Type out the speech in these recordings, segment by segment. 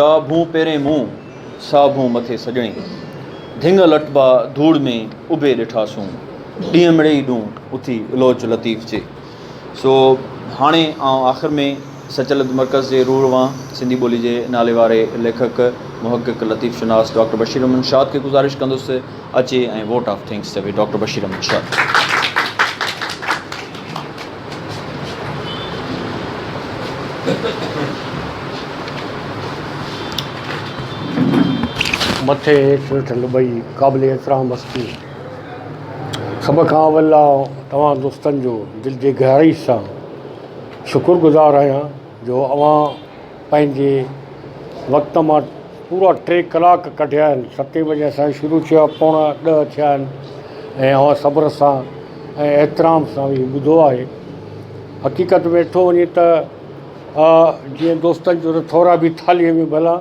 جا ڀون پيرين مون، سا ڀون مٿي سڄڻي. ڌڱ لٽبا ڌوڙ ۾، اڀي ڏٺاسون. ڏينهن مڙيئي ڏون، اٿي لوچ لطيف چي. سو هاڻي آئون آخر ۾ سچل ادب مرڪز جي روح روان سنڌي ٻولي جي نالي واري ليکڪ، محقق، لطيف شناس ڊاڪٽر بشير احمد شاد کي گذارش ڪندس اچي ۽ ووٽ آف thanks چوي. ڊاڪٽر بشير احمد شاد. مٿي هيٺ ويٺل ٻئي قابل احترام هستيون سڀ کان اول آء توهان دوستن جو دل جي گهرائي سان شڪر گذار آهيان جو اوهان پنهنجي وقت مان پورا ٽي ڪلاڪ ڪڍيا آهن ستين بجي اسان جو شروع ٿيو آهي پوڻا ڏهه ٿيا آهن ۽ اوهان صبر سان ۽ احترام سان ويهي ٻڌو آهي حقيقت ۾ ڏٺو وڃي ته جيئن دوستن چيو ته ٿورا به ٿالهيء ۾ ڀلا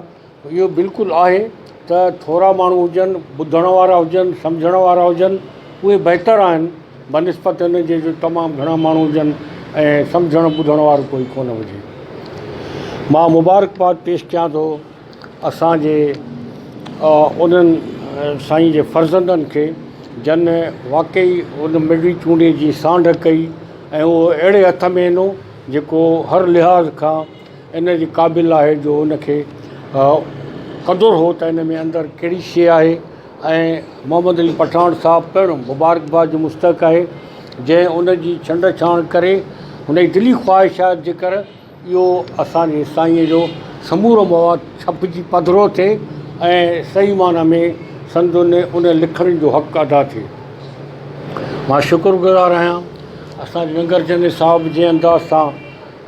اهو بلڪل آهي ته ٿورا ماڻهو هجن ٻڌڻ وارا هجن سمجهڻ وارا هجن اهي بهتر آهن بنسبت ان جي جو تمام گهڻا ماڻهو هجن ۽ سمجهڻ ٻڌڻ وارو ڪوئي ڪونه هجي. مان مبارڪباد پيش ڪيان ٿو اسان جي انهن سائين جي فرزندن کي جن واقعي ان مڙئي چونڊي جي سانڍ ڪئي ۽ اهو اهڙي هٿ ۾ ڏنو جيڪو هر لحاظ کان ان جي قابل آهي جو ان کي قدر هو ته ان ۾ اندر ڪهڙي شيء آهي ۽ محمد علي پٺاڻ صاحب پڻ مبارڪباد جو مستحق آهي جنهن ان جي ڇنڊ ڇاڻ ڪري هن جي دلي خواهش آهي جيڪر اهو اسان جي سائينء جو سمورو مواد ڇپجي پڌرو ٿئي ۽ صحيح معنيٰ ۾ سندن ان لکڻين جو حق ادا ٿئي. مان شڪر گذار آهيان اسان جي ننگر چندي صاحب جنهن انداز سان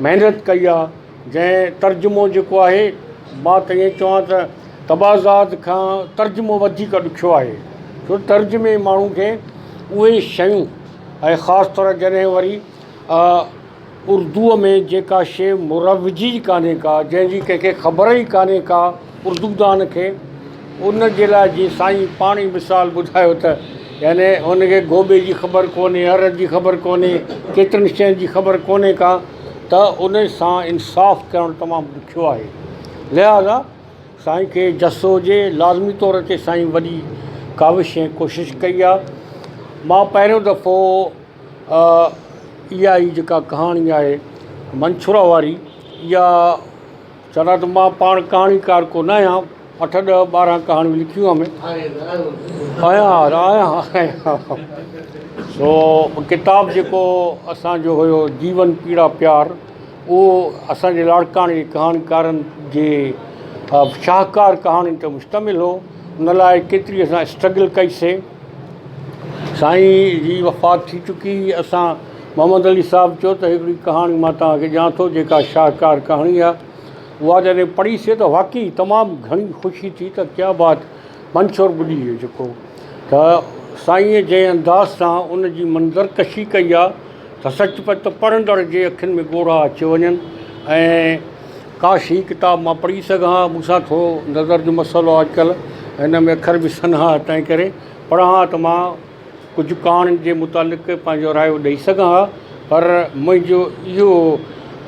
محنت ڪئي آهي جنهن ترجمو جيڪو آهي مان ته ائين چوان ته طبعزاد کان ترجمو وڌيڪ ڏکيو آهي ڇو ترجمي ماڻهو کي اهي شيون ۽ خاص طرح جڏهن وري اردوء ۾ جيڪا شيء مروج ئي ڪانهي ڪا جنهن جي ڪنهن کي خبر ئي ڪانهي ڪا اردو دان کي ان جي لاء جيئن سائين پاڻ ئي مثال ٻڌايو ته يعني هن کي گوبي جي خبر ڪونهي ارڙ جي خبر ڪونهي ڪيترن شين جي خبر ڪونهي ڪا ته ان سان انصاف ڪرڻ تمام ڏکيو آهي لهٰذا سائين کي جس هجي لازمي طور تي سائين وڏي ڪاوش ۽ ڪوشش ڪئي آهي مان پهريون دفعو اها ئي جيڪا ڪهاڻي آهي منڇر واري اها چوان ته مان پاڻ ڪهاڻيڪار ڪو نه آهيان اٺ ڏهه 12 ڪهاڻيون لکيون آهن آهيان آهيان سو ڪتاب جيڪو اسانجو هيو جيون پيڙا پيار اهو اسان جي لاڙڪاڻي جي ڪهاڻيڪارن جي شاهڪار ڪهاڻين تي مشتمل هو. ان لاء ڪيتري اسان اسٽرگل ڪئي سي. سائين جي وفات ٿي چڪي هئي. اسان محمد علي صاحب چيو ته هڪڙي ڪهاڻي مان توهان کي ڏيان ٿو جيڪا شاهڪار ڪهاڻي آهي. اها جڏهن پڙهي سي ته واقعي تمام گهڻي خوشي ٿي ته ڪيا بات منڇر ٻڏي ويو جيڪو ته سائينء جنهن انداز سان ان جي منظر ڪشي ڪئي آهي ته سچ پچ ته پڙهندڙ جي اکين ۾ ڳوڙها اچيو وڃن ۽ ڪاش هي ڪتاب مان پڙهي سگهان ها مون سان ٿورو نظر جو مسئلو آهي اڄڪلهه هن ۾ اکر به سنها تنهن ڪري پڙهان ها ته مان ڪجهه ڪهاڻين جي متعلق پنهنجو رايو ڏئي سگهان ها پر منهنجو اهو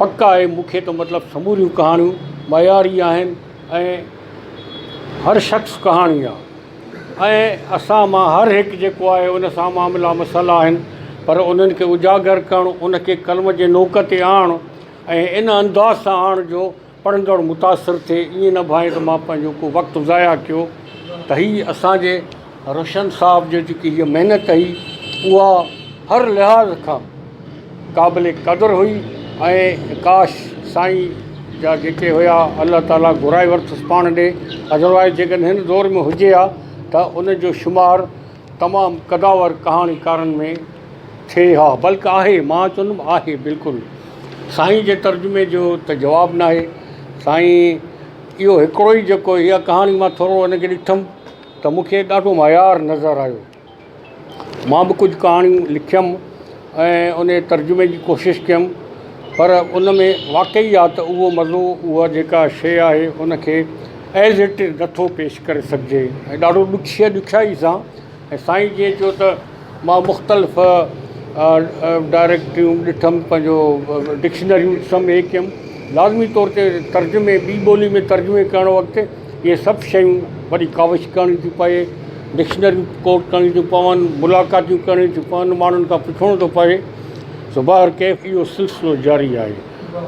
پڪ آهي مون کي ته مطلب سموريون ڪهاڻيون معياري آهن ۽ هر شخص ڪهاڻي آهي. ۽ اسان مان هر هڪ جيڪو آهي ان سان معاملا مسئلا آهن پر انهن کي اجاگر ڪرڻ ان کي قلم جي نوڪ تي آڻڻ ۽ ان انداز سان آڻڻ جو پڙهندڙ متاثر ٿئي ائين نه ڀانئي ته مان پنهنجو ڪو وقت ضايع ڪيو ته هي اسان جي روشن صاحب جي جيڪي هيء محنت هئي اها هر لحاظ کان قابل قدر هئي ۽ ڪاش سائين جا جيڪي هيا الله تعالي گهرائي ورتس پاڻ ڏي ادروائز جيڪڏهن هن دور ۾ هجي ها ته ان جو شمار تمام قداور ڪهاڻيڪارن ۾ ٿئي ها بلڪ آهي مان چوندم آهي بلڪل سائين جي ترجمي جو ته جواب ناهي سائين اهو هڪڙو ئي جيڪو اها ڪهاڻي مان ٿورو ان کي ڏٺم ته مون کي ڏاڍو معيار نظر آيو. مان به ڪجهه ڪهاڻيون لکيم ۽ ان جي ترجمي جي ڪوشش ڪيم پر ان ۾ واقعي آهي ته اهو مزو اها جيڪا شيء آهي ان کي ايز it is نٿو پيش ڪري سگهجي ۽ ڏاڍو ڏکي ڏکيائي سان ۽ سائين جيئن چيو ته مان مختلف ڊائريڪٽريون ڏٺم پنهنجو ڊڪشنريون ڏٺم هي ڪيم لازمي طور تي ترجمي ٻي ٻولي ۾ ترجمي ڪرڻ وقت اهي سڀ شيون وڏي ڪاوش ڪرڻي ٿي پئي ڊڪشنريون ڪوٽ ڪرڻيون ٿيون پون ملاقاتيون ڪرڻيون ٿيون پون ماڻهن کان پڇڻو ٿو پئي سو بهر ڪيف اهو سلسلو جاري آهي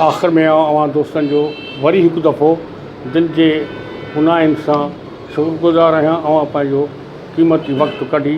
آخر ۾ آئون اوهان دوستن جو وري هڪ دفعو دل جي اونهائين سان شڪرگذار آهيان اوهان پنهنجو قيمتي وقت ڪڍي.